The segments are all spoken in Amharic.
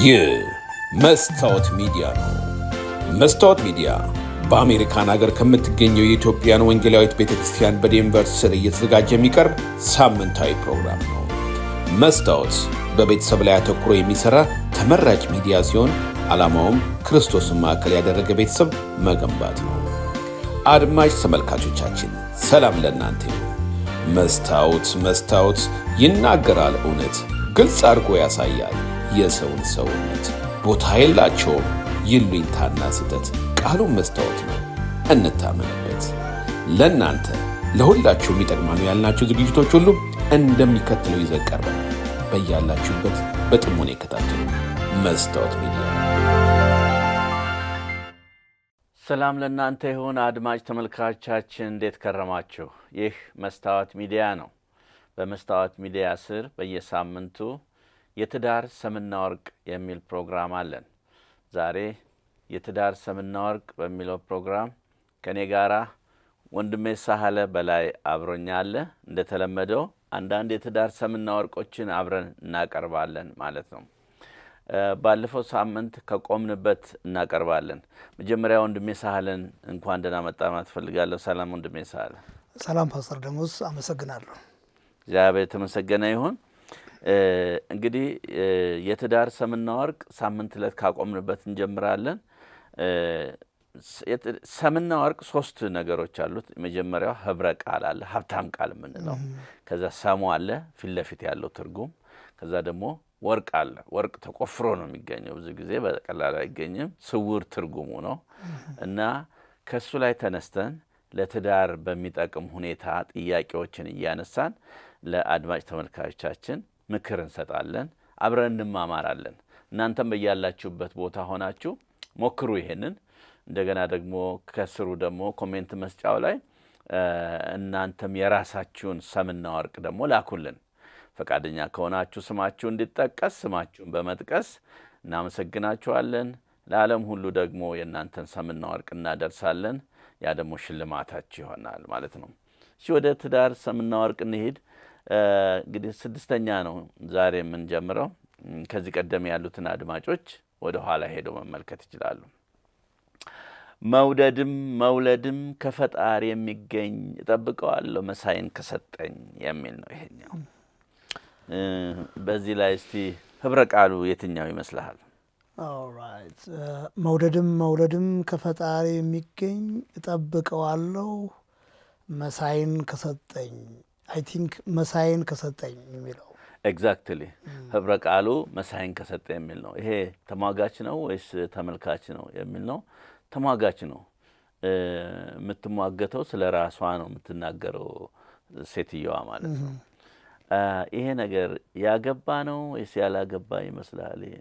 ይህ መስታወት ሚዲያ ነው። መስታወት ሚዲያ በአሜሪካን ሀገር ከምትገኘው የኢትዮጵያን ወንጌላዊት ቤተ ክርስቲያን በዴንቨር ስር እየተዘጋጀ የሚቀርብ ሳምንታዊ ፕሮግራም ነው። መስታወት በቤተሰብ ላይ አተኩሮ የሚሰራ ተመራጭ ሚዲያ ሲሆን ዓላማውም ክርስቶስን ማዕከል ያደረገ ቤተሰብ መገንባት ነው። አድማጭ ተመልካቾቻችን፣ ሰላም ለእናንተ ይሁን። መስታወት መስታወት ይናገራል፣ እውነት ግልጽ አድርጎ ያሳያል የሰውን ሰውነት። ቦታ የላቸውም ይሉኝታና ስህተት። ቃሉን መስታወት ነው፣ እንታመንበት። ለእናንተ ለሁላችሁም ይጠቅማሉ ያልናቸው ዝግጅቶች ሁሉ እንደሚከተለው ይዘን ቀርበናል። በያላችሁበት በጥሞና ይከታተሉ። መስታወት ሚዲያ። ሰላም ለእናንተ ይሁን አድማጭ ተመልካቾቻችን፣ እንዴት ከረማችሁ? ይህ መስታወት ሚዲያ ነው። በመስታወት ሚዲያ ስር በየሳምንቱ የትዳር ሰምና ወርቅ የሚል ፕሮግራም አለን። ዛሬ የትዳር ሰምና ወርቅ በሚለው ፕሮግራም ከእኔ ጋራ ወንድሜ ሳህለ በላይ አብሮኛ አለ። እንደተለመደው አንዳንድ የትዳር ሰምና ወርቆችን አብረን እናቀርባለን ማለት ነው። ባለፈው ሳምንት ከቆምንበት እናቀርባለን። መጀመሪያ ወንድሜ ሳህለን እንኳን ደህና መጣ ማለት እፈልጋለሁ። ሰላም ወንድሜ ሳህለ። ሰላም ፓስተር ደሞዝ፣ አመሰግናለሁ። እግዚአብሔር የተመሰገነ ይሁን። እንግዲህ የትዳር ሰምና ወርቅ ሳምንት ዕለት ካቆምንበት እንጀምራለን። ሰምና ወርቅ ሶስት ነገሮች አሉት። የመጀመሪያው ህብረ ቃል አለ፣ ሀብታም ቃል የምንለው። ከዛ ሰሙ አለ፣ ፊት ለፊት ያለው ትርጉም። ከዛ ደግሞ ወርቅ አለ። ወርቅ ተቆፍሮ ነው የሚገኘው፣ ብዙ ጊዜ በቀላሉ አይገኝም። ስውር ትርጉሙ ነው እና ከሱ ላይ ተነስተን ለትዳር በሚጠቅም ሁኔታ ጥያቄዎችን እያነሳን ለአድማጭ ተመልካቾቻችን ምክር እንሰጣለን፣ አብረን እንማማራለን። እናንተም በያላችሁበት ቦታ ሆናችሁ ሞክሩ ይሄንን። እንደገና ደግሞ ከስሩ ደግሞ comment መስጫው ላይ እናንተም የራሳችሁን ሰምና ወርቅ ደግሞ ላኩልን። ፈቃደኛ ከሆናችሁ ስማችሁ እንዲጠቀስ ስማችሁን በመጥቀስ እናመሰግናችኋለን። ለዓለም ሁሉ ደግሞ የእናንተን ሰምና ወርቅ እናደርሳለን። ያ ደግሞ ሽልማታችሁ ይሆናል ማለት ነው። እሺ፣ ወደ ትዳር ሰምና ወርቅ እንሂድ። እንግዲህ ስድስተኛ ነው ዛሬ የምንጀምረው። ከዚህ ቀደም ያሉትን አድማጮች ወደ ኋላ ሄደው መመልከት ይችላሉ። መውደድም መውለድም ከፈጣሪ የሚገኝ፣ እጠብቀዋለሁ መሳይን ከሰጠኝ የሚል ነው ይሄኛው። በዚህ ላይ እስቲ ህብረ ቃሉ የትኛው ይመስልሃል? Alright፣ መውደድም መውለድም ከፈጣሪ የሚገኝ፣ እጠብቀዋለሁ መሳይን ከሰጠኝ። I think መሳይን ከሰጠኝ የሚለው። Exactly፣ ህብረ ቃሉ መሳይን ከሰጠኝ የሚል ነው። ይሄ ተሟጋች ነው ወይስ ተመልካች ነው የሚል ነው። ተሟጋች ነው። የምትሟገተው ስለ ራሷ ነው የምትናገረው ሴትየዋ ማለት ነው። ይሄ ነገር ያገባ ነው ወይስ ያላገባ ይመስልሃል? ይሄ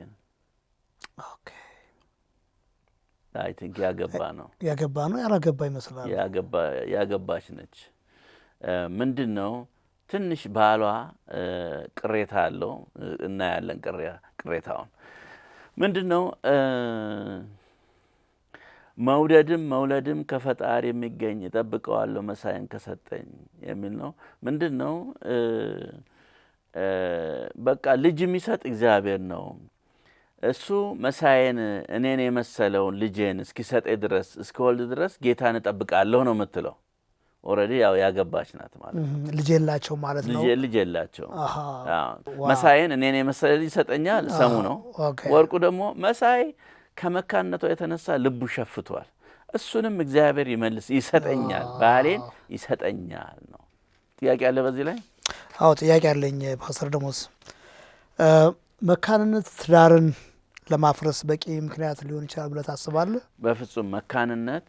I think ያገባ ነው። ያገባ ነው፣ ያላገባ ይመስላል። ያገባች ነች። ምንድን ነው፣ ትንሽ ባሏ ቅሬታ አለው፣ እናያለን። ቅሬታውን ምንድን ነው? መውደድም መውለድም ከፈጣሪ የሚገኝ፣ እጠብቀዋለሁ መሳይን ከሰጠኝ የሚል ነው። ምንድን ነው? በቃ ልጅ የሚሰጥ እግዚአብሔር ነው። እሱ መሳዬን እኔን የመሰለውን ልጄን እስኪሰጠኝ ድረስ፣ እስክወልድ ድረስ ጌታን እጠብቃለሁ ነው የምትለው። Already ያው ያገባች ናት ማለት ነው። ልጅ የላቸው ማለት ነው። ልጅ የላቸው። መሳዬን እኔን የመሰለ ልጅ ይሰጠኛል ሰሙ ነው። ወርቁ ደግሞ መሳይ ከመካንነቷ የተነሳ ልቡ ሸፍቷል። እሱንም እግዚአብሔር ይመልስ ይሰጠኛል፣ ባሌን ይሰጠኛል ነው። ጥያቄ አለ በዚህ ላይ? አዎ፣ ጥያቄ አለኝ ፓስተር ደሞዝ። መካንነት ትዳርን ለማፍረስ በቂ ምክንያት ሊሆን ይችላል ብለህ ታስባለህ? በፍጹም፣ መካንነት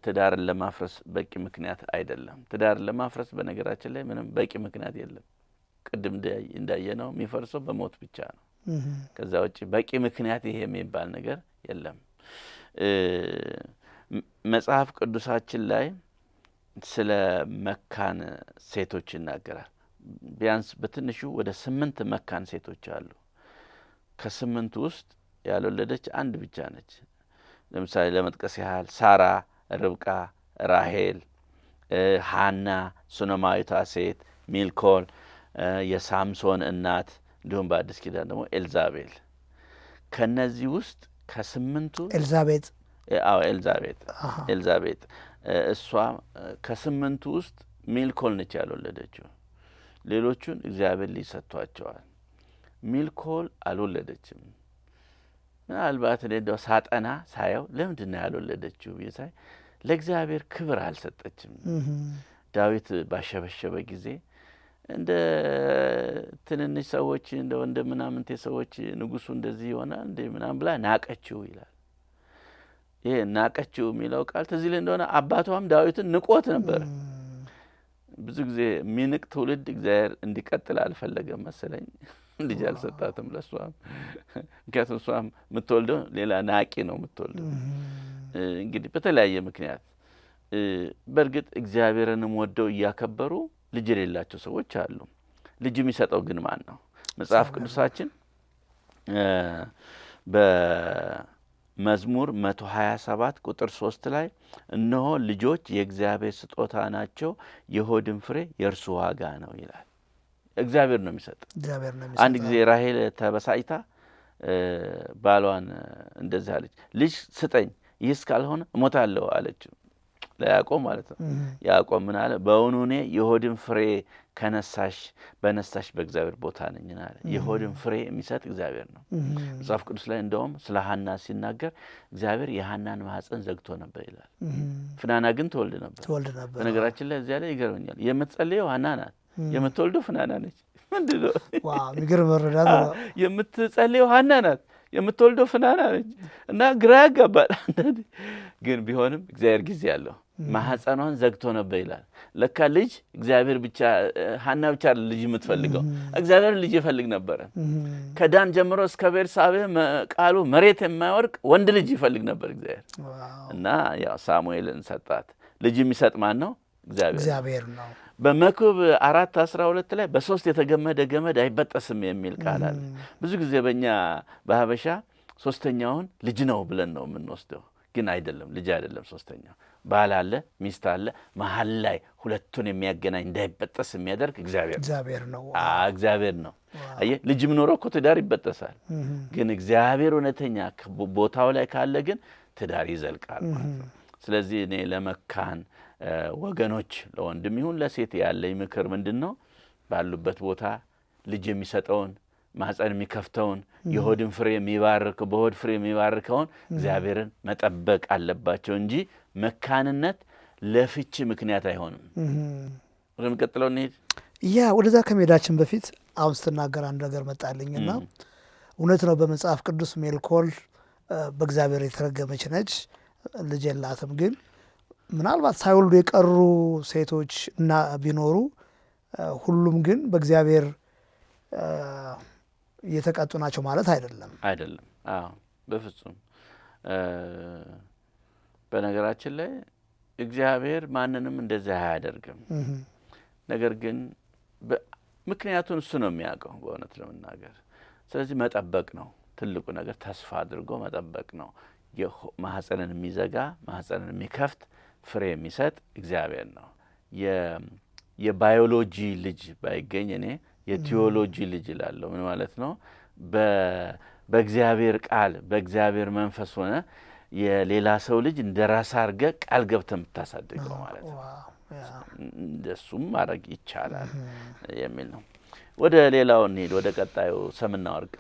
ትዳርን ለማፍረስ በቂ ምክንያት አይደለም። ትዳርን ለማፍረስ በነገራችን ላይ ምንም በቂ ምክንያት የለም። ቅድም እንዳየነው የሚፈርሰው በሞት ብቻ ነው። ከዛ ውጭ በቂ ምክንያት ይሄ የሚባል ነገር የለም። መጽሐፍ ቅዱሳችን ላይ ስለ መካን ሴቶች ይናገራል። ቢያንስ በትንሹ ወደ ስምንት መካን ሴቶች አሉ። ከስምንቱ ውስጥ ያልወለደች አንድ ብቻ ነች። ለምሳሌ ለመጥቀስ ያህል ሳራ፣ ርብቃ፣ ራሄል፣ ሀና፣ ሱነማዊቷ ሴት፣ ሚልኮል፣ የሳምሶን እናት፣ እንዲሁም በአዲስ ኪዳን ደግሞ ኤልዛቤል። ከነዚህ ውስጥ ከስምንቱ ኤልዛቤጥ። አዎ፣ ኤልዛቤጥ። ኤልዛቤጥ እሷ ከስምንቱ ውስጥ ሜልኮል ነች ያልወለደችው። ሌሎቹን እግዚአብሔር ልጅ ሰጥቷቸዋል። ሜልኮል አልወለደችም። ምናልባት እኔ እንደው ሳጠና ሳየው ለምንድን ነው ያልወለደችው ብዬ ሳይ ለእግዚአብሔር ክብር አልሰጠችም። ዳዊት ባሸበሸበ ጊዜ እንደ ትንንሽ ሰዎች፣ እንደ ምናምንቴ ሰዎች ንጉሱ እንደዚህ ይሆናል እንደ ምናምን ብላ ናቀችው ይላል። ይሄ ናቀችው የሚለው ቃል ትዝ ይልህ እንደሆነ አባቷም ዳዊትን ንቆት ነበር። ብዙ ጊዜ የሚንቅ ትውልድ እግዚአብሔር እንዲቀጥል አልፈለገም መሰለኝ። ልጅ አልሰጣትም ለእሷም። ምክንያቱም እሷም የምትወልደው ሌላ ናቂ ነው የምትወልደው። እንግዲህ በተለያየ ምክንያት በእርግጥ እግዚአብሔርንም ወደው እያከበሩ ልጅ የሌላቸው ሰዎች አሉ። ልጅ የሚሰጠው ግን ማን ነው? መጽሐፍ ቅዱሳችን በመዝሙር 127 ቁጥር 3 ላይ "እነሆ ልጆች የእግዚአብሔር ስጦታ ናቸው፣ የሆድም ፍሬ የእርሱ ዋጋ ነው" ይላል። እግዚአብሔር ነው የሚሰጥ። እግዚአብሔር ነው። አንድ ጊዜ ራሄል ተበሳጭታ ባሏን እንደዚህ አለች፣ "ልጅ ስጠኝ፣ ይህስ ካልሆነ እሞታለሁ" አለችው። ለያዕቆብ ማለት ነው። ያዕቆብ ምን አለ? "በእውኑ እኔ የሆድን ፍሬ ከነሳሽ በነሳሽ በእግዚአብሔር ቦታ ነኝ" አለ። የሆድን ፍሬ የሚሰጥ እግዚአብሔር ነው። መጽሐፍ ቅዱስ ላይ እንደውም ስለ ሀና ሲናገር እግዚአብሔር የሀናን ማኅፀን ዘግቶ ነበር ይላል። ፍናና ግን ትወልድ ነበር። ትወልድ ነበር። በነገራችን ላይ እዚያ ላይ ይገርመኛል። የምትጸልየው ሀና ናት፣ የምትወልደው ፍናና ነች። ምንድን ነው? Wow፣ የሚገርም መረዳት ነው። የምትጸልየው ሀና ናት፣ የምትወልደው ፍናና ነች። እና ግራ ያጋባል። አንዳንዴ ግን ቢሆንም እግዚአብሔር ጊዜ አለው። ማኅፀኗን ዘግቶ ነበር ይላል። ለካ ልጅ እግዚአብሔር ብቻ፣ ሀና ብቻ ልጅ የምትፈልገው፣ እግዚአብሔር ልጅ ይፈልግ ነበረ። ከዳን ጀምሮ እስከ ቤርሳቤህ ቃሉ መሬት የማይወድቅ ወንድ ልጅ ይፈልግ ነበር እግዚአብሔር። እና ያው ሳሙኤልን ሰጣት። ልጅ የሚሰጥ ማን ነው? እግዚአብሔር። እግዚአብሔር ነው። በመክብብ 4:12 ላይ "በሶስት የተገመደ ገመድ አይበጠስም" የሚል ቃል አለ። ብዙ ጊዜ በእኛ በሀበሻ ሶስተኛውን ልጅ ነው ብለን ነው የምንወስደው፣ ግን አይደለም። ልጅ አይደለም ሶስተኛው። ባል አለ፣ ሚስት አለ። መሀል ላይ ሁለቱን የሚያገናኝ፣ እንዳይበጠስ የሚያደርግ እግዚአብሔር ነው። እግዚአብሔር ነው። እግዚአብሔር ነው። አየህ፣ ልጅም ኖሮ እኮ ትዳር ይበጠሳል። ግን እግዚአብሔር እውነተኛ ቦታው ላይ ካለ ግን ትዳር ይዘልቃል ማለት ነው። ስለዚህ እኔ ለመካን ወገኖች፣ ለወንድም ይሁን ለሴት ያለኝ ምክር ምንድን ነው? ባሉበት ቦታ ልጅ የሚሰጠውን፣ ማህፀን የሚከፍተውን፣ የሆድን ፍሬ የሚባርክ፣ በሆድ ፍሬ የሚባርከውን እግዚአብሔርን መጠበቅ አለባቸው እንጂ መካንነት ለፍቺ ምክንያት አይሆንም። ወደሚቀጥለው እንሂድ። Yeah፣ ወደዛ ከመሄዳችን በፊት አሁን ስትናገር አንድ ነገር መጣልኝና እውነት ነው። በመጽሐፍ ቅዱስ ሜልኮል በእግዚአብሔር የተረገመች ነች፣ ልጅ የላትም። ግን ምናልባት ሳይወልዱ የቀሩ ሴቶች እና ቢኖሩ ሁሉም ግን በእግዚአብሔር የተቀጡ ናቸው ማለት አይደለም። አይደለም። አዎ፣ በፍጹም። በነገራችን ላይ እግዚአብሔር ማንንም እንደዚህ አያደርግም። ነገር ግን ምክንያቱን እሱ ነው የሚያውቀው በእውነት ለመናገር። ስለዚህ መጠበቅ ነው ትልቁ ነገር፣ ተስፋ አድርጎ መጠበቅ ነው። ማህፀንን የሚዘጋ፣ ማህፀንን የሚከፍት፣ ፍሬ የሚሰጥ እግዚአብሔር ነው። የባዮሎጂ ልጅ ባይገኝ እኔ የቲዮሎጂ ልጅ እላለሁ። ምን ማለት ነው? በእግዚአብሔር ቃል፣ በእግዚአብሔር መንፈስ ሆነ የሌላ ሰው ልጅ እንደ ራስ አድርገህ ቃል ገብተህ የምታሳድገው ማለት ነው። እንደሱም ማድረግ ይቻላል የሚል ነው። ወደ ሌላው እንሂድ። ወደ ቀጣዩ ሰምና ወርቅ።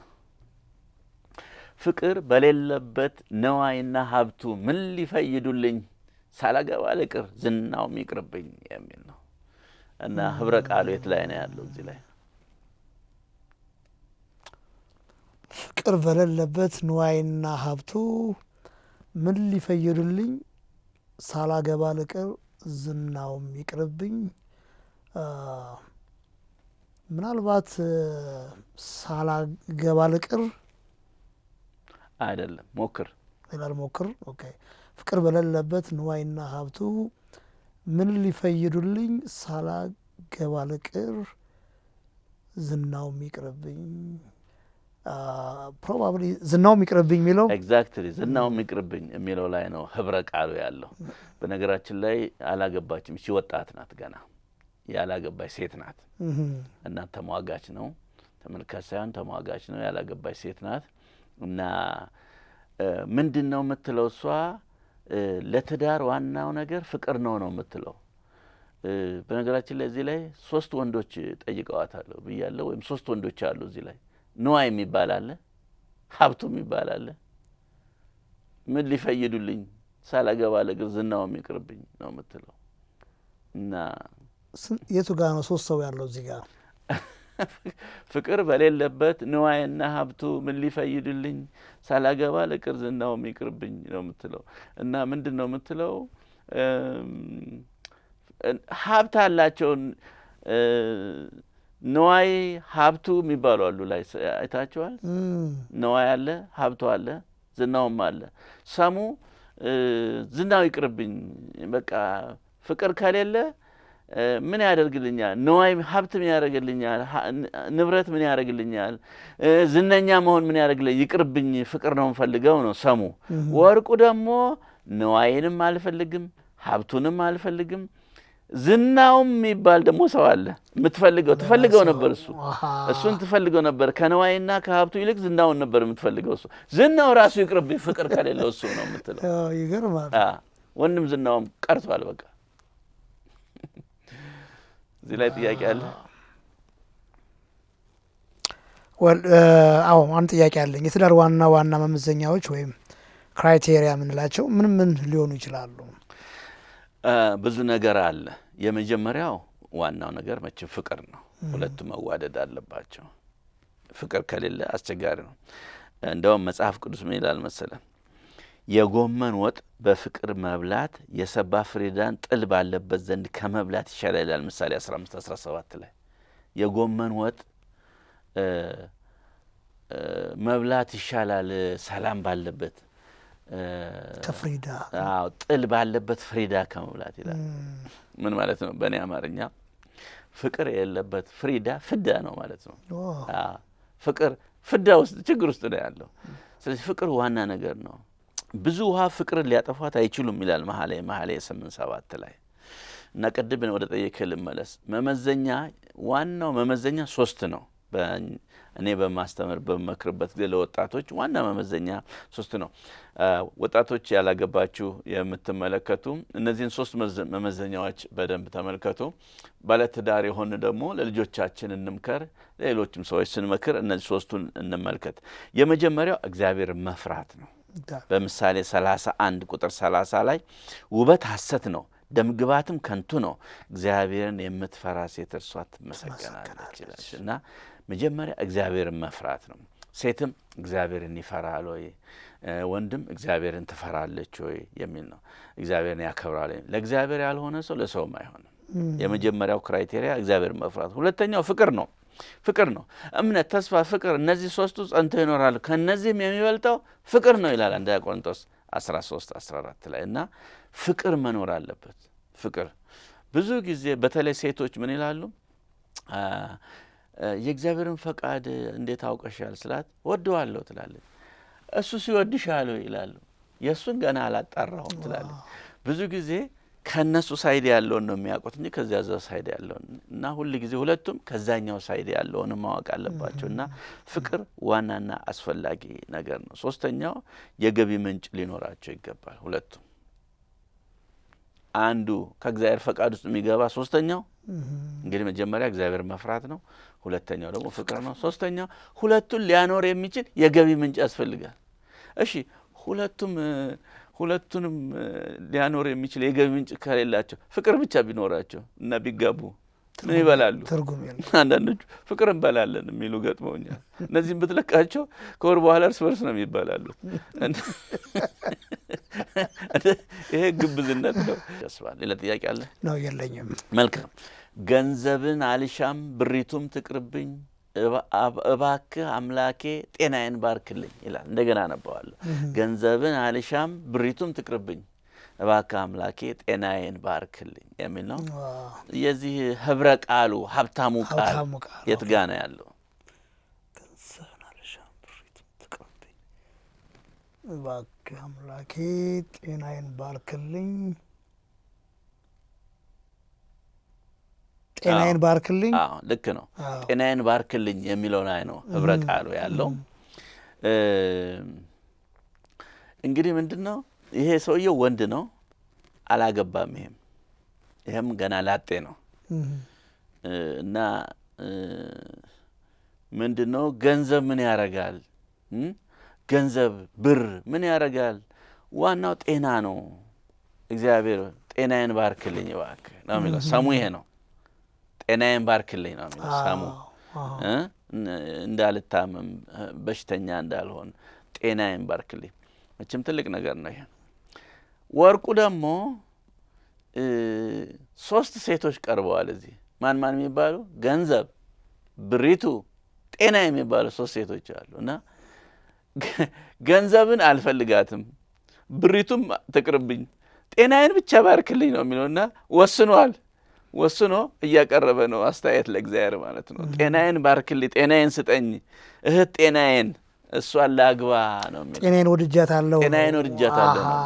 "ፍቅር በሌለበት ነዋይና ሀብቱ ምን ሊፈይዱልኝ? ሳላገባ ልቅር፣ ዝናውም ይቅርብኝ" የሚል ነው። እና ህብረ ቃሉ የት ላይ ነው ያለው እዚህ ላይ? ፍቅር በሌለበት ንዋይና ሀብቱ ምን ሊፈይዱልኝ? ሳላገባ ልቅር፣ ዝናውም ይቅርብኝ። ምናልባት ሳላገባ ልቅር። አይደለም፣ ሞክር። ሌላ ልሞክር። Okay። ፍቅር በሌለበት ንዋይና ሀብቱ ምን ሊፈይዱልኝ? ሳላገባ ልቅር፣ ዝናውም ይቅርብኝ። Probably ዝናውም ይቅርብኝ የሚለው። Exactly፣ ዝናውም ይቅርብኝ የሚለው ላይ ነው ህብረ ቃሉ ያለው። በነገራችን ላይ አላገባችም። እቺ ወጣት ናት፣ ገና ያላገባች ሴት ናት እና ተሟጋች ነው። ተመልካች ሳይሆን ተሟጋች ነው። ያላገባች ሴት ናት። እና ምንድን ነው የምትለው እሷ? ለትዳር ዋናው ነገር ፍቅር ነው ነው የምትለው። በነገራችን ላይ እዚህ ላይ ሶስት ወንዶች ጠይቀዋታል ብያለሁ፣ ወይም ሶስት ወንዶች አሉ እዚህ ላይ። ንዋይ የሚባል አለ፣ ሀብቱ የሚባል አለ። ምን ሊፈይዱልኝ ሳላገባ ልቅር ዝናውም ይቅርብኝ ነው የምትለው። እና የቱ ጋ ነው ሶስት ሰው ያለው እዚህ ጋር? ፍቅር በሌለበት ንዋይና ሀብቱ ምን ሊፈይዱልኝ ሳላገባ ልቅር ዝናውም ይቅርብኝ ነው የምትለው። እና ምንድን ነው የምትለው? ሀብት አላቸውን ንዋይ ሀብቱ የሚባሉ አሉ ላይ አይታችኋል። ንዋይ አለ፣ ሀብቱ አለ፣ ዝናውም አለ። ሰሙ ዝናው ይቅርብኝ፣ በቃ ፍቅር ከሌለ ምን ያደርግልኛል? ንዋይ ሀብት ምን ያደርግልኛል? ንብረት ምን ያደርግልኛል? ዝነኛ መሆን ምን ያደርግልኛል? ይቅርብኝ፣ ፍቅር ነው የምፈልገው ነው ሰሙ። ወርቁ ደግሞ ንዋይንም አልፈልግም፣ ሀብቱንም አልፈልግም፣ ዝናውም የሚባል ደግሞ ሰው አለ። የምትፈልገው ትፈልገው ነበር፣ እሱ እሱን ትፈልገው ነበር። ከንዋይና ከሀብቱ ይልቅ ዝናውን ነበር የምትፈልገው። እሱ ዝናው ራሱ ይቅርብኝ፣ ፍቅር ከሌለው እሱ ነው የምትለው። ይገርማል። ወንድም ዝናውም ቀርቷል በቃ። እዚህ ላይ ጥያቄ አለ? አዎ አንድ ጥያቄ አለኝ። የትዳር ዋና ዋና መመዘኛዎች ወይም criteria የምንላቸው ምን ምን ሊሆኑ ይችላሉ? ብዙ ነገር አለ። የመጀመሪያው ዋናው ነገር መቼም ፍቅር ነው። ሁለቱም መዋደድ አለባቸው። ፍቅር ከሌለ አስቸጋሪ ነው። እንደውም መጽሐፍ ቅዱስ ምን ይላል መሰለ? የጎመን ወጥ በፍቅር መብላት የሰባ ፍሪዳን ጥል ባለበት ዘንድ ከመብላት ይሻላል ይላል ምሳሌ 15:17 ላይ። የጎመን ወጥ መብላት ይሻላል ሰላም ባለበት ከፍሪዳ፣ አዎ ጥል ባለበት ፍሪዳ ከመብላት ይላል። ምን ማለት ነው? በእኔ አማርኛ ፍቅር የሌለበት ፍሪዳ ፍዳ ነው ማለት ነው። አዎ ፍቅር ፍዳ ውስጥ ችግር ውስጥ ነው ያለው። ስለዚህ ፍቅር ዋና ነገር ነው። ብዙ ውሃ ፍቅርን ሊያጠፏት አይችሉም ይላል መኃልየ መኃልይ 8:7 ላይ። እና ቅድም ወደ ጠየቅህ ልመለስ። መመዘኛ ዋናው መመዘኛ ሶስት ነው። እኔ በማስተምር በመክርበት ጊዜ ለወጣቶች ዋና መመዘኛ ሶስት ነው። ወጣቶች ያላገባችሁ የምትመለከቱ እነዚህን ሶስት መመዘኛዎች በደንብ ተመልከቱ። ባለትዳር የሆን ደግሞ ለልጆቻችን እንምከር፣ ለሌሎችም ሰዎች ስንመክር እነዚህ ሶስቱን እንመልከት። የመጀመሪያው እግዚአብሔር መፍራት ነው። በምሳሌ 31 ቁጥር 30 ላይ ውበት ሐሰት ነው፣ ደምግባትም ከንቱ ነው፣ እግዚአብሔርን የምትፈራ ሴት እርሷ ትመሰገናለች ይላል። እና መጀመሪያ እግዚአብሔርን መፍራት ነው። ሴትም እግዚአብሔርን ይፈራል ወይ፣ ወንድም እግዚአብሔርን ትፈራለች ወይ የሚል ነው። እግዚአብሔርን ያከብራል ወይ? ለእግዚአብሔር ያልሆነ ሰው ለሰውም አይሆንም። የመጀመሪያው criteria እግዚአብሔርን መፍራት። ሁለተኛው ፍቅር ነው። ፍቅር ነው። እምነት፣ ተስፋ፣ ፍቅር እነዚህ ሶስቱ ጸንተው ይኖራሉ። ከነዚህም የሚበልጠው ፍቅር ነው ይላል አንደኛ ቆሮንቶስ 13:14 ላይ። እና ፍቅር መኖር አለበት። ፍቅር ብዙ ጊዜ በተለይ ሴቶች ምን ይላሉ? የእግዚአብሔርን ፈቃድ እንዴት አውቀሻል ስላት ወደዋለሁ ትላለች። እሱ ሲወድሻል ይላሉ። የእሱን ገና አላጣራሁም ትላለች። ብዙ ጊዜ ከነሱ side ያለውን ነው የሚያውቁት እንጂ ከዚያ እዛ side ያለውን እና ሁል ጊዜ ሁለቱም ከዛኛው side ያለውን ማወቅ አለባቸው። እና ፍቅር ዋናና አስፈላጊ ነገር ነው። ሶስተኛው የገቢ ምንጭ ሊኖራቸው ይገባል። ሁለቱም አንዱ ከእግዚአብሔር ፈቃድ ውስጥ የሚገባ ሶስተኛው እንግዲህ መጀመሪያ እግዚአብሔር መፍራት ነው። ሁለተኛው ደግሞ ፍቅር ነው። ሶስተኛው ሁለቱን ሊያኖር የሚችል የገቢ ምንጭ ያስፈልጋል። እሺ ሁለቱንም ሊያኖር የሚችል የገቢ ምንጭ ከሌላቸው ፍቅር ብቻ ቢኖራቸው እና ቢጋቡ ምን ይበላሉ? ትርጉም የለውም። አንዳንዶቹ ፍቅር እንበላለን የሚሉ ገጥመውኛል። እነዚህም ብትለቃቸው ከወር በኋላ እርስ በርስ ነው የሚበላሉት። ይሄ ግብዝነት ነው ያስባል። ሌላ ጥያቄ አለ? ነው የለኝም። መልካም። ገንዘብን አልሻም ብሪቱም ትቅርብኝ፣ እባክህ አምላኬ ጤናዬን ባርክልኝ ይላል። እንደገና አነባዋለሁ። ገንዘብን አልሻም ብሪቱም ትቅርብኝ፣ እባክህ አምላኬ ጤናዬን ባርክልኝ የሚል ነው። የዚህ ህብረ ቃሉ ሀብታሙ ቃል ሀብታሙ ቃል የት ጋ ነው ያለው? ገንዘብን አልሻም ብሪቱም ትቅርብኝ፣ እባክህ አምላኬ ጤናዬን ባርክልኝ፣ ጤናዬን ባርክልኝ። አዎ ልክ ነው። ጤናዬን ባርክልኝ የሚለው ላይ ነው ህብረ ቃሉ ያለው። እንግዲህ ምንድን ነው ይሄ ሰውየው ወንድ ነው፣ አላገባም። ይሄም ገና ላጤ ነው እና ምንድን ነው ገንዘብ ምን ያረጋል? ገንዘብ ብር ምን ያረጋል? ዋናው ጤና ነው። እግዚአብሔር ጤናዬን ባርክልኝ እባክህ ነው የሚለው። ሰሙ ይሄ ነው። ጤናዬን ባርክልኝ ነው የሚለው ሰሙ። እንዳልታመም፣ በሽተኛ እንዳልሆን ጤናዬን ባርክልኝ። መቼም ትልቅ ነገር ነው ይሄ። ወርቁ ደግሞ 3 ሴቶች ቀርበዋል እዚህ። ማን ማን የሚባሉ? ገንዘብ፣ ብሪቱ፣ ጤና የሚባሉ 3 ሴቶች አሉ። እና ገንዘብን አልፈልጋትም፣ ብሪቱም ትቅርብኝ፣ ጤናዬን ብቻ ባርክልኝ ነው የሚለው። እና ወስኗል። ወስኖ እያቀረበ ነው አስተያየት ለእግዚአብሔር ማለት ነው። ጤናዬን ባርክልኝ፣ ጤናዬን ስጠኝ፣ እህት ጤናዬን እሷን ላግባ ነው የሚለው። ጤናዬን ወድጃታለሁ። ጤናዬን ወድጃታለሁ ነው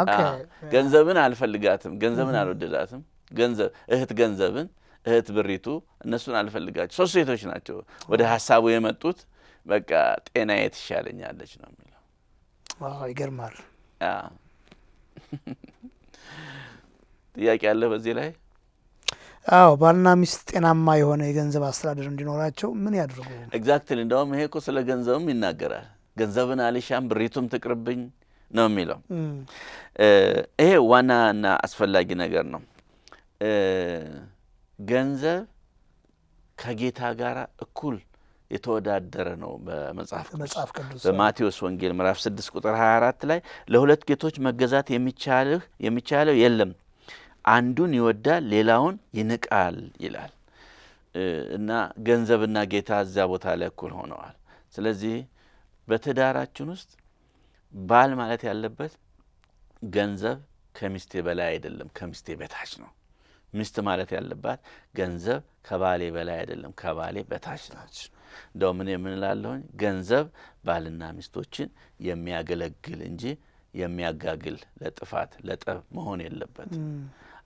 የሚለው። ገንዘብን አልፈልጋትም፣ ገንዘብን አልወደዳትም። ገንዘብ እህት ገንዘብን፣ እህት ብሪቱ፣ እነሱን አልፈልጋቸው። 3 ሴቶች ናቸው ወደ ሐሳቡ የመጡት። በቃ ጤናዬ ትሻለኛለች ነው የሚለው። አዎ ይገርማል። ጥያቄ አለ በዚህ ላይ? አዎ፣ ባልና ሚስት ጤናማ የሆነ የገንዘብ አስተዳደር እንዲኖራቸው ምን ያድርጉ? Exactly። እንደውም ይሄ እኮ ስለ ገንዘብም ይናገራል። ገንዘብን አልሻም ብሪቱም ትቅርብኝ ነው የሚለው። ይሄ ዋናና አስፈላጊ ነገር ነው። ገንዘብ ከጌታ ጋር እኩል የተወዳደረ ነው በመጽሐፍ ቅዱስ። በመጽሐፍ ቅዱስ። በማቴዎስ ወንጌል ምዕራፍ 6 ቁጥር 24 ላይ ለሁለት ጌቶች መገዛት የሚቻለው የለም፣ አንዱን ይወዳል ሌላውን ይንቃል ይላል። እና ገንዘብና ጌታ እዚያ ቦታ ላይ እኩል ሆነዋል። ስለዚህ በትዳራችን ውስጥ ባል ማለት ያለበት ገንዘብ ከሚስቴ በላይ አይደለም፣ ከሚስቴ በታች ነው። ሚስት ማለት ያለባት ገንዘብ ከባሌ በላይ አይደለም፣ ከባሌ በታች ነው። እንደውም እኔ ምን እላለሁኝ፣ ገንዘብ ባልና ሚስቶችን የሚያገለግል እንጂ የሚያጋግል ለጥፋት ለጠብ መሆን የለበትም።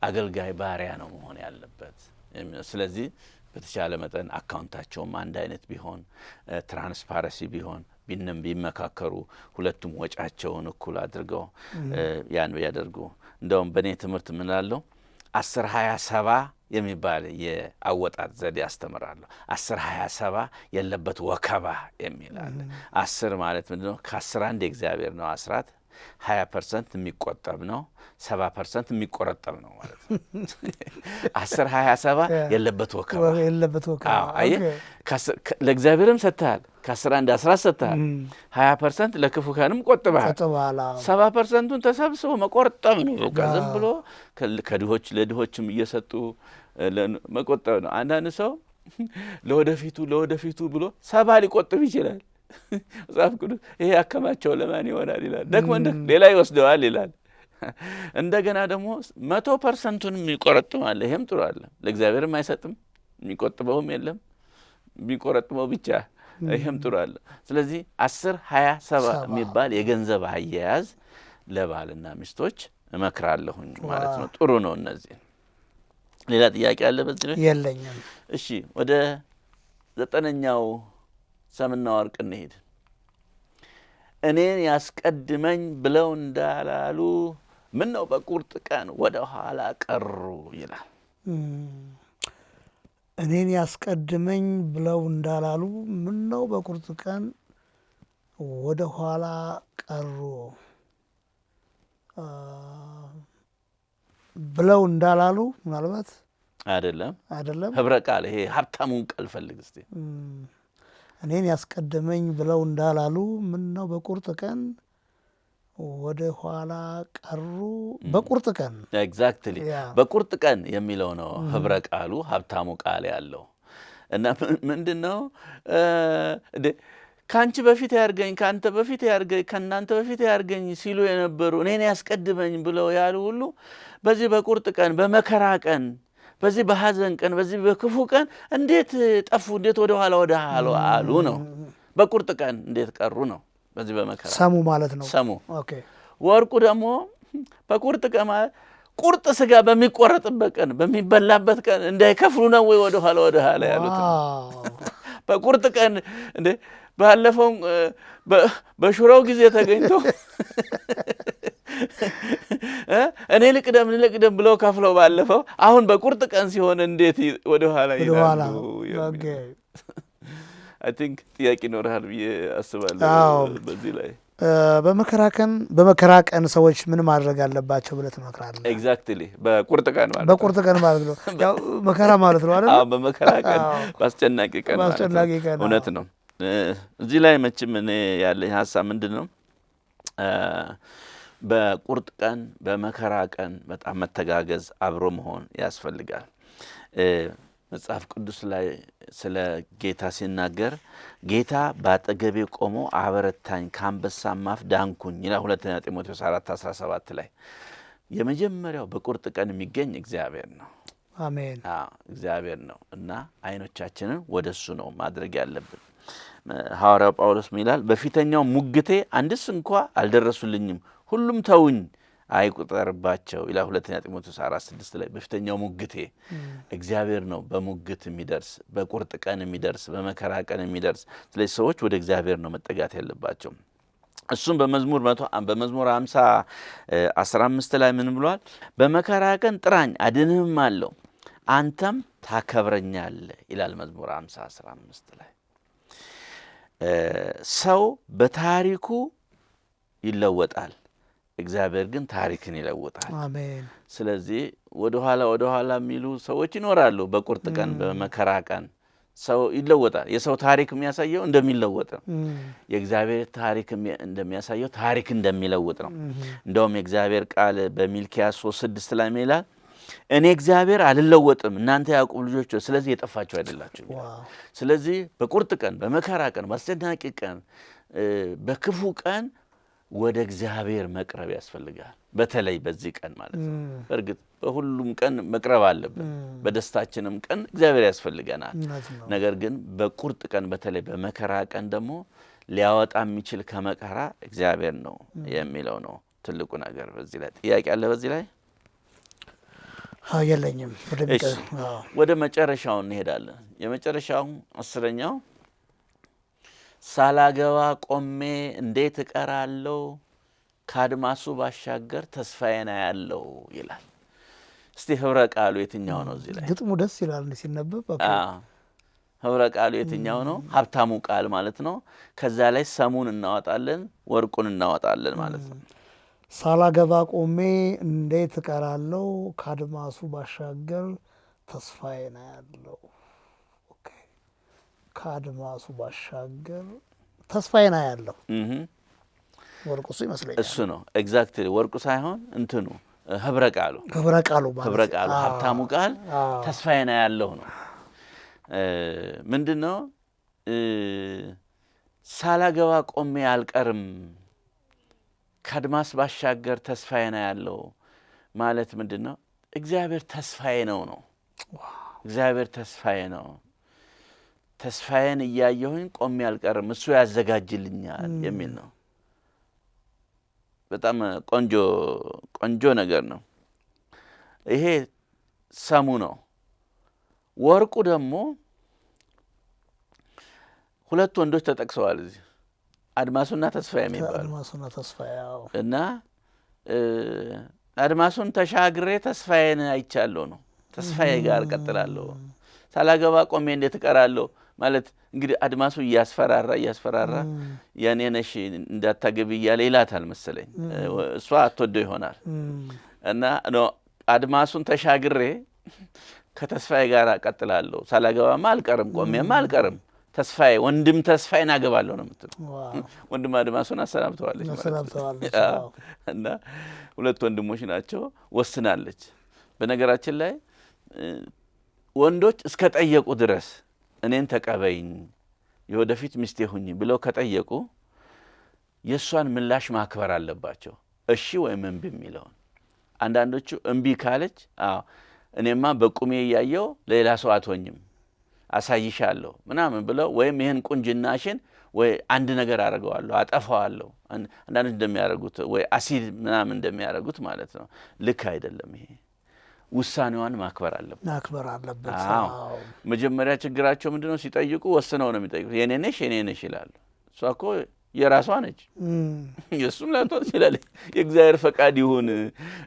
አገልጋይ ባሪያ ነው መሆን ያለበት። ስለዚህ በተቻለ መጠን አካውንታቸውም አንድ አይነት ቢሆን፣ transparency ቢሆን፣ ቢመካከሩ፣ ሁለቱም ወጫቸውን እኩል አድርገው ያን ቢያደርጉ። እንደውም በእኔ ትምህርት ምን እላለሁ፣ 10 20 70 የሚባል የአወጣጥ ዘዴ አስተምራለሁ። 10 20 70 የለበት ወከባ የሚል አለ። 10 ማለት ምንድነው? ከአስር አንድ የእግዚአብሔር ነው አስራት፣ 20% የሚቆጠብ ነው፣ 70% የሚቆረጠብ ነው ማለት ነው። 10 20 70 የለበት ወከባ። የለበት ወከባ። አዎ፣ አየህ? ለእግዚአብሔርም ሰጥተሃል፣ ከአስር አንድ አስራት ሰጥተሃል፣ 20% ለክፉ ቀንም ቆጥበሃል። ቆጥበሃል፣ አዎ። 70%ቱን ተሰብስቦ መቆርጠም ነው። በቃ ዝም ብሎ ከድሆች ለድሆችም እየሰጡ መቆጠብ ነው። አንዳንድ ሰው ለወደፊቱ ለወደፊቱ ብሎ 70 ሊቆጥብ ይችላል። መጽሐፍ ቅዱስ ይሄ ያከማቸው ለማን ይሆናል ይላል። ደክሞ ሌላ ይወስደዋል ይላል። እንደገና ደግሞ 100%ቱን የሚቆረጥም አለ። ይሄም ጥሩ አለ። ለእግዚአብሔርም አይሰጥም፣ የሚቆጥበውም የለም፣ የሚቆረጥመው ብቻ። ይሄም ጥሩ አለ። ስለዚህ 10 20 70 የሚባል የገንዘብ አያያዝ ለባልና ሚስቶች እመክራለሁኝ ማለት ነው። ጥሩ ነው። እነዚህ ሌላ ጥያቄ አለ በዚህ ላይ? የለኝም። እሺ፣ ወደ 9ኛው ሰምና ወርቅ እንሂድ። እኔን ያስቀድመኝ ብለው እንዳላሉ ምን ነው በቁርጥ ቀን ወደ ኋላ ቀሩ ይላል። እኔን ያስቀድመኝ ብለው እንዳላሉ ምን ነው በቁርጥ ቀን ወደ ኋላ ቀሩ ብለው እንዳላሉ ምናልባት አይደለም። አይደለም። ህብረ ቃል ይሄ ሀብታሙን ቃል ፈልግ እስቲ። እኔን ያስቀደመኝ ብለው እንዳላሉ ምን ነው በቁርጥ ቀን ወደ ኋላ ቀሩ። በቁርጥ ቀን። Exactly። በቁርጥ ቀን የሚለው ነው ህብረ ቃሉ ሀብታሙ ቃል ያለው። እና ምንድነው? እንዴ ካንቺ በፊት ያርገኝ፣ ካንተ በፊት ያርገኝ፣ ከናንተ በፊት ያርገኝ ሲሉ የነበሩ እኔን ያስቀድመኝ ብለው ያሉ ሁሉ በዚህ በቁርጥ ቀን፣ በመከራ ቀን፣ በዚህ በሐዘን ቀን፣ በዚህ በክፉ ቀን እንዴት ጠፉ? እንዴት ወደ ኋላ ወደ ኋላ አሉ ነው። በቁርጥ ቀን እንዴት ቀሩ ነው። በዚህ በመከራ ሰሙ ማለት ነው። ሰሙ። ወርቁ ደግሞ በቁርጥ ቀን ማለት ቁርጥ ስጋ በሚቆረጥበት ቀን፣ በሚበላበት ቀን እንዳይከፍሉ ነው ወይ ወደ ኋላ ወደ ኋላ ያሉት? በቁርጥ ቀን እንዴ ባለፈው በሽሮው ጊዜ ተገኝቶ እኔ ልቅደም እኔ ልቅደም ብለው ከፍለው ባለፈው፣ አሁን በቁርጥ ቀን ሲሆን እንዴት ወደኋላ ወደኋላ ይላሉ? I think ጥያቄ ይኖርሃል ብዬ አስባለሁ በዚህ ላይ። በመከራ ቀን ሰዎች ምን ማድረግ አለባቸው ብለህ ትመክራለህ? Exactly፣ በቁርጥ ቀን ማለት ነው። በቁርጥ ቀን ማለት ነው። ያው መከራ ማለት ነው አይደል? አዎ፣ በመከራ ቀን፣ በአስጨናቂ ቀን ማለት ነው። በአስጨናቂ ቀን። እውነት ነው። እዚህ ላይ መቼም እኔ ያለኝ ሀሳብ ምንድን ነው? በቁርጥ ቀን፣ በመከራ ቀን በጣም መተጋገዝ፣ አብሮ መሆን ያስፈልጋል። መጽሐፍ ቅዱስ ላይ ስለ ጌታ ሲናገር "ጌታ በአጠገቤ ቆሞ አበረታኝ፣ ከአንበሳም አፍ ዳንኩኝ" ይላል፣ ሁለተኛ ጢሞቴዎስ 4:17 ላይ። የመጀመሪያው በቁርጥ ቀን የሚገኝ እግዚአብሔር ነው። አሜን። አዎ፣ እግዚአብሔር ነው እና አይኖቻችንን ወደ እሱ ነው ማድረግ ያለብን። ሐዋርያው ጳውሎስ ምን ይላል? "በፊተኛው ሙግቴ አንድስ እንኳ አልደረሱልኝም፣ ሁሉም ተውኝ፣ አይቁጠርባቸው" ይላል፣ ሁለተኛ ጢሞቴዎስ 4:6 ላይ። በፊተኛው ሙግቴ፣ እግዚአብሔር ነው በሙግት የሚደርስ፣ በቁርጥ ቀን የሚደርስ፣ በመከራ ቀን የሚደርስ። ስለዚህ ሰዎች ወደ እግዚአብሔር ነው መጠጋት ያለባቸው። እሱም በመዝሙር 50:15 ላይ ምን ብሏል? "በመከራ ቀን ጥራኝ አድንህም አለው፣ አንተም ታከብረኛለህ" ይላል መዝሙር 50:15 ላይ። ሰው በታሪኩ ይለወጣል፣ እግዚአብሔር ግን ታሪክን ይለውጣል። አሜን። ስለዚህ ወደኋላ ወደኋላ የሚሉ ሰዎች ይኖራሉ። በቁርጥ ቀን፣ በመከራ ቀን ሰው ይለወጣል። የሰው ታሪክ የሚያሳየው እንደሚለወጥ ነው። የእግዚአብሔር ታሪክ እንደሚያሳየው ታሪክ እንደሚለውጥ ነው። እንደውም የእግዚአብሔር ቃል በሚልኪያስ 3:6 ላይ ምን ይላል? "እኔ እግዚአብሔር አልለወጥም፣ እናንተ የያዕቆብ ልጆች ሆይ፣ ስለዚህ የጠፋችሁ አይደላችሁም" ይላል። ስለዚህ በቁርጥ ቀን፣ በመከራ ቀን፣ በአስጨናቂ ቀን፣ በክፉ ቀን ወደ እግዚአብሔር መቅረብ ያስፈልጋል። በተለይ በዚህ ቀን ማለት ነው። በእርግጥ በሁሉም ቀን መቅረብ አለብን። በደስታችንም ቀን እግዚአብሔር ያስፈልገናል። ነገር ግን በቁርጥ ቀን፣ በተለይ በመከራ ቀን ደግሞ ሊያወጣ የሚችል ከመከራ እግዚአብሔር ነው የሚለው ነው ትልቁ ነገር። በዚህ ላይ ጥያቄ አለ? በዚህ ላይ? የለኝም። ወደ መጨረሻው እንሄዳለን። የመጨረሻው 10ኛው፣ "ሳላገባ ቆሜ እንዴት እቀራለሁ? ከአድማሱ ባሻገር ተስፋዬን አያለሁ" ይላል። እስቲ ህብረ ቃሉ የትኛው ነው እዚህ ላይ? ግጥሙ ደስ ይላል ሲነበብ። ህብረ ቃሉ የትኛው ነው? ሀብታሙ ቃል ማለት ነው። ከዛ ላይ ሰሙን እናወጣለን፣ ወርቁን እናወጣለን ማለት ነው። ሳላገባ ቆሜ እንዴት እቀራለሁ? ከአድማሱ ባሻገር ተስፋዬን አያለሁ። ከአድማሱ ባሻገር ተስፋዬን አያለሁ። ወርቁ እሱ ይመስለኛል። እሱ ነው፣ exactly። ወርቁ ሳይሆን እንትኑ ህብረ ቃሉ። ህብረ ቃሉ ማለት። ህብረ ቃሉ፣ ሀብታሙ ቃል ተስፋዬን አያለሁ ነው። ምንድን ነው? ሳላገባ ቆሜ አልቀርም፣ ከአድማስ ባሻገር ተስፋዬን አያለሁ ማለት ምንድን ነው? እግዚአብሔር ተስፋዬ ነው ነው። እግዚአብሔር ተስፋዬ ነው። ተስፋዬን እያየሁኝ ቆሜ አልቀርም፣ እሱ ያዘጋጅልኛል የሚል ነው። በጣም ቆንጆ ቆንጆ ነገር ነው። ይሄ ሰሙ ነው። ወርቁ ደግሞ ሁለት ወንዶች ተጠቅሰዋል እዚህ፣ አድማሱና ተስፋዬ የሚባሉ። አድማሱና ተስፋዬ። እና አድማሱን ተሻግሬ ተስፋዬን አይቻለሁ ነው። ተስፋዬ ጋር እቀጥላለሁ። ሳላገባ ቆሜ እንዴት እቀራለሁ ማለት እንግዲህ አድማሱ እያስፈራራ እያስፈራራ የኔ ነሽ እንዳታገቢ እያለ ይላታል መሰለኝ። እሷ አትወደው ይሆናል። እና አድማሱን ተሻግሬ ከተስፋዬ ጋር እቀጥላለሁ። ሳላገባማ አልቀርም፣ ቆሜማ አልቀርም። ተስፋዬ፣ ወንድም ተስፋዬን አገባለሁ ነው የምትለው። ወንድም አድማሱን አሰናብተዋለች ማለት ነው። እና ሁለት ወንድሞች ናቸው፣ ወስናለች። በነገራችን ላይ ወንዶች እስከ ጠየቁ ድረስ፣ እኔን ተቀበይኝ፣ የወደፊት ሚስቴ ሁኚ ብለው ከጠየቁ የእሷን ምላሽ ማክበር አለባቸው። እሺ ወይም እምቢ የሚለውን። አንዳንዶቹ እምቢ ካለች፣ አዎ እኔማ በቁሜ እያየው ሌላ ሰው አትሆኝም፣ አሳይሻለሁ ምናምን ብለው፣ ወይም ይህን ቁንጅናሽን ወይ አንድ ነገር አደርገዋለሁ፣ አጠፋዋለሁ፣ አንዳንዶች እንደሚያደርጉት፣ ወይ አሲድ ምናምን እንደሚያደርጉት ማለት ነው። ልክ አይደለም ይሄ። ውሳኔዋን ማክበር አለበት። ማክበር አለበት። አዎ። መጀመሪያ ችግራቸው ምንድነው? ሲጠይቁ ወስነው ነው የሚጠይቁት። የኔ ነሽ፣ የኔ ነሽ ይላሉ። እሷ እኮ የራሷ ነች፣ የእሱም ላትሆን ትችላለች። የእግዚአብሔር ፈቃድ ይሁን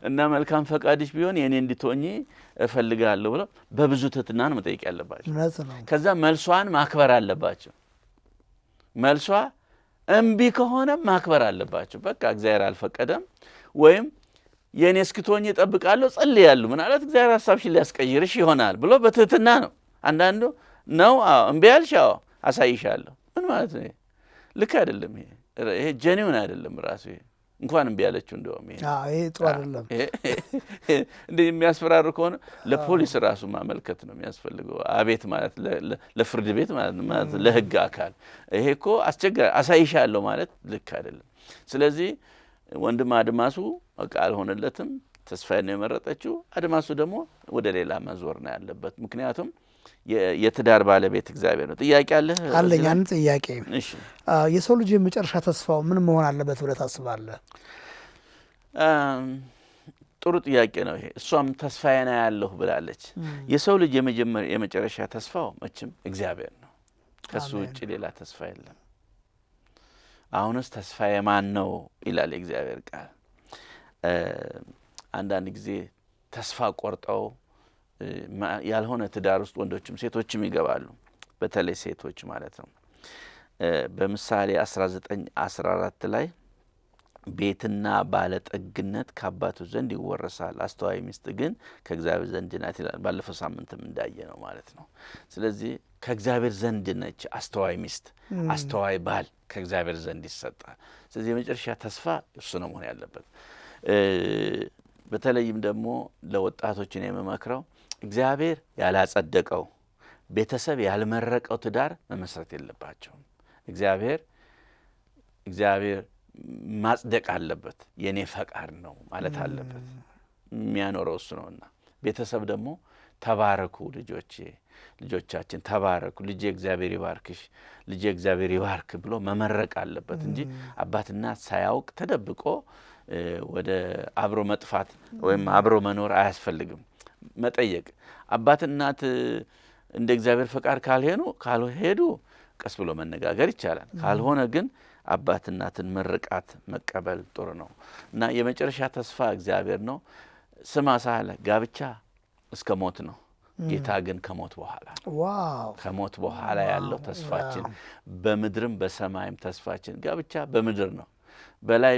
እና መልካም ፈቃድሽ ቢሆን የእኔ እንድትሆኚ እፈልጋለሁ ብለው በብዙ ትህትና ነው መጠየቅ ያለባቸው። ከዛ መልሷን ማክበር አለባቸው። መልሷ እምቢ ከሆነ ማክበር አለባቸው። በቃ እግዚአብሔር አልፈቀደም ወይም የእኔ እስክትሆኚ እጠብቃለሁ፣ ጸልያለሁ፣ ምናልባት እግዚአብሔር ሀሳብሽን ሊያስቀይርሽ ይሆናል ብሎ በትህትና ነው። አንዳንዱ ነው እምቢ አልሽ፣ አዎ አሳይሻለሁ። ምን ማለት ነው? ልክ አይደለም። ይሄ ጀኒውን አይደለም ራሱ። ይሄ እንኳን እምቢ ያለችው እንደውም ይሄ ጥሩ አይደለም። እንደ የሚያስፈራሩ ከሆነ ለፖሊስ ራሱ ማመልከት ነው የሚያስፈልገው። አቤት ማለት ለፍርድ ቤት ማለት ማለት ለህግ አካል። ይሄ እኮ አስቸጋሪ፣ አሳይሻለሁ ማለት ልክ አይደለም። ስለዚህ ወንድም አድማሱ በቃ አልሆነለትም። ተስፋዬ ነው የመረጠችው። አድማሱ ደግሞ ወደ ሌላ መዞር ነው ያለበት። ምክንያቱም የትዳር ባለቤት እግዚአብሔር ነው። ጥያቄ አለህ? አለኝ አንድ ጥያቄ። የሰው ልጅ የመጨረሻ ተስፋው ምን መሆን አለበት ብለህ ታስባለህ? ጥሩ ጥያቄ ነው ይሄ። እሷም ተስፋዬን አያለሁ ብላለች። የሰው ልጅ የመጨረሻ ተስፋው መቼም እግዚአብሔር ነው። ከሱ ውጭ ሌላ ተስፋ የለም። አሁንስ ተስፋዬ ማን ነው ይላል የእግዚአብሔር ቃል። አንዳንድ ጊዜ ተስፋ ቆርጠው ያልሆነ ትዳር ውስጥ ወንዶችም ሴቶችም ይገባሉ። በተለይ ሴቶች ማለት ነው። በምሳሌ 19:14 ላይ ቤትና ባለጠግነት ከአባቱ ዘንድ ይወረሳል፣ አስተዋይ ሚስት ግን ከእግዚአብሔር ዘንድ ናት ይላል። ባለፈው ሳምንትም እንዳየ ነው ማለት ነው። ስለዚህ ከእግዚአብሔር ዘንድ ነች አስተዋይ ሚስት፣ አስተዋይ ባል ከእግዚአብሔር ዘንድ ይሰጣል። ስለዚህ የመጨረሻ ተስፋ እሱ ነው መሆን ያለበት። በተለይም ደግሞ ለወጣቶችን የምመክረው እግዚአብሔር ያላጸደቀው ቤተሰብ ያልመረቀው ትዳር መመስረት የለባቸውም። እግዚአብሔር ማጽደቅ አለበት። የኔ ፈቃድ ነው ማለት አለበት። የሚያኖረው እሱ ነውና ቤተሰብ ደግሞ ተባረኩ ልጆቼ፣ ልጆቻችን ተባረኩ፣ ልጄ እግዚአብሔር ይባርክሽ፣ ልጄ እግዚአብሔር ይባርክ ብሎ መመረቅ አለበት እንጂ አባትና ሳያውቅ ተደብቆ ወደ አብሮ መጥፋት ወይም አብሮ መኖር አያስፈልግም። መጠየቅ አባት እናት እንደ እግዚአብሔር ፈቃድ ካልሄዱ ቀስ ብሎ መነጋገር ይቻላል። ካልሆነ ግን አባት እናትን ምርቃት መቀበል ጥሩ ነው እና የመጨረሻ ተስፋ እግዚአብሔር ነው። ስማ ሳህለ፣ ጋብቻ እስከ ሞት ነው። ጌታ ግን ከሞት በኋላ ከሞት በኋላ ያለው ተስፋችን በምድርም በሰማይም ተስፋችን ጋብቻ በምድር ነው። በላይ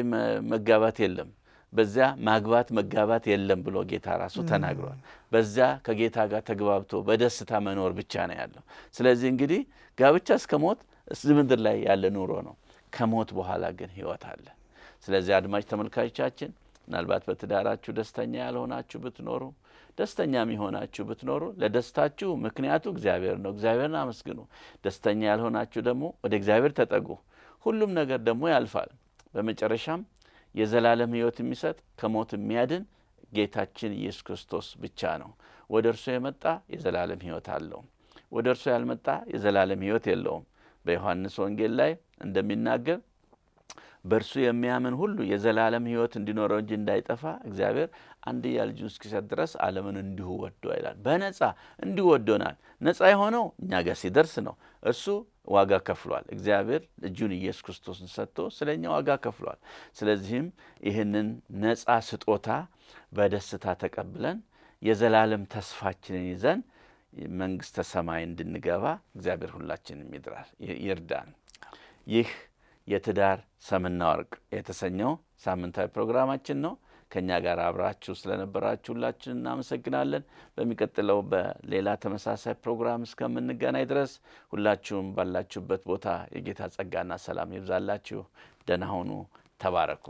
መጋባት የለም፣ በዚያ ማግባት መጋባት የለም ብሎ ጌታ ራሱ ተናግሯል። በዚያ ከጌታ ጋር ተግባብቶ በደስታ መኖር ብቻ ነው ያለው። ስለዚህ እንግዲህ ጋብቻ እስከ ሞት ምድር ላይ ያለ ኑሮ ነው። ከሞት በኋላ ግን ሕይወት አለ። ስለዚህ አድማጭ ተመልካቾቻችን ምናልባት በትዳራችሁ ደስተኛ ያልሆናችሁ ብትኖሩ፣ ደስተኛም የሆናችሁ ብትኖሩ ለደስታችሁ ምክንያቱ እግዚአብሔር ነው። እግዚአብሔርን አመስግኑ። ደስተኛ ያልሆናችሁ ደግሞ ወደ እግዚአብሔር ተጠጉ። ሁሉም ነገር ደግሞ ያልፋል። በመጨረሻም የዘላለም ሕይወት የሚሰጥ ከሞት የሚያድን ጌታችን ኢየሱስ ክርስቶስ ብቻ ነው። ወደ እርሱ የመጣ የዘላለም ሕይወት አለው። ወደ እርሱ ያልመጣ የዘላለም ሕይወት የለውም። በዮሐንስ ወንጌል ላይ እንደሚናገር በእርሱ የሚያምን ሁሉ የዘላለም ሕይወት እንዲኖረው እንጂ እንዳይጠፋ እግዚአብሔር አንድያ ልጁን እስኪሰጥ ድረስ ዓለምን እንዲሁ ወዶ ይላል። በነጻ እንዲሁ ወዶናል። ነጻ የሆነው እኛ ጋር ሲደርስ ነው። እርሱ ዋጋ ከፍሏል። እግዚአብሔር ልጁን ኢየሱስ ክርስቶስን ሰጥቶ ስለኛ ዋጋ ከፍሏል። ስለዚህም ይህንን ነጻ ስጦታ በደስታ ተቀብለን የዘላለም ተስፋችንን ይዘን መንግስተ ሰማይ እንድንገባ እግዚአብሔር ሁላችንም ይርዳን። ይህ የትዳር ሰምና ወርቅ የተሰኘው ሳምንታዊ ፕሮግራማችን ነው። ከኛ ጋር አብራችሁ ስለነበራችሁ ሁላችን እናመሰግናለን። በሚቀጥለው በሌላ ተመሳሳይ ፕሮግራም እስከምንገናኝ ድረስ ሁላችሁም ባላችሁበት ቦታ የጌታ ጸጋና ሰላም ይብዛላችሁ። ደህና ሁኑ። ተባረኩ።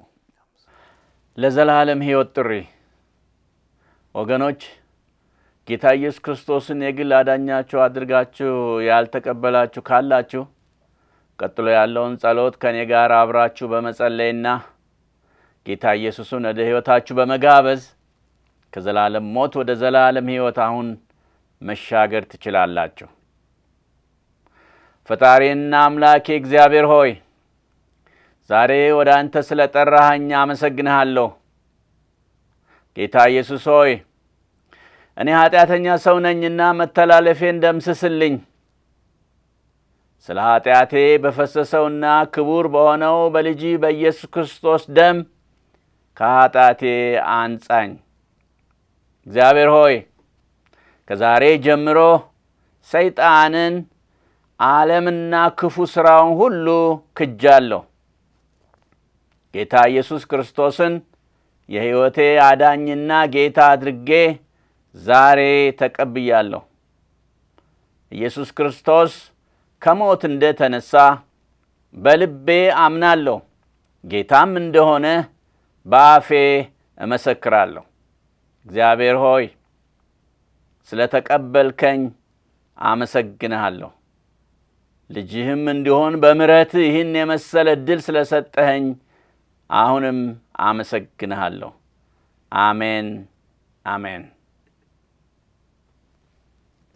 ለዘላለም ሕይወት ጥሪ ወገኖች፣ ጌታ ኢየሱስ ክርስቶስን የግል አዳኛችሁ አድርጋችሁ ያልተቀበላችሁ ካላችሁ ቀጥሎ ያለውን ጸሎት ከኔ ጋር አብራችሁ በመጸለይና ጌታ ኢየሱስን ወደ ሕይወታችሁ በመጋበዝ ከዘላለም ሞት ወደ ዘላለም ሕይወት አሁን መሻገር ትችላላችሁ። ፈጣሪና አምላኬ እግዚአብሔር ሆይ፣ ዛሬ ወደ አንተ ስለ ጠራኸኝ አመሰግንሃለሁ። ጌታ ኢየሱስ ሆይ፣ እኔ ኃጢአተኛ ሰው ነኝና መተላለፌን ደምስስልኝ። ስለ ኃጢአቴ በፈሰሰውና ክቡር በሆነው በልጅ በኢየሱስ ክርስቶስ ደም ከኃጢአቴ አንጻኝ። እግዚአብሔር ሆይ፣ ከዛሬ ጀምሮ ሰይጣንን፣ ዓለምና ክፉ ሥራውን ሁሉ ክጃለሁ። ጌታ ኢየሱስ ክርስቶስን የሕይወቴ አዳኝና ጌታ አድርጌ ዛሬ ተቀብያለሁ። ኢየሱስ ክርስቶስ ከሞት እንደ ተነሣ በልቤ አምናለሁ፣ ጌታም እንደሆነ በአፌ እመሰክራለሁ። እግዚአብሔር ሆይ፣ ስለ ተቀበልከኝ አመሰግንሃለሁ። ልጅህም እንዲሆን በምሕረትህ ይህን የመሰለ ዕድል ስለ ሰጠኸኝ አሁንም አመሰግንሃለሁ። አሜን፣ አሜን።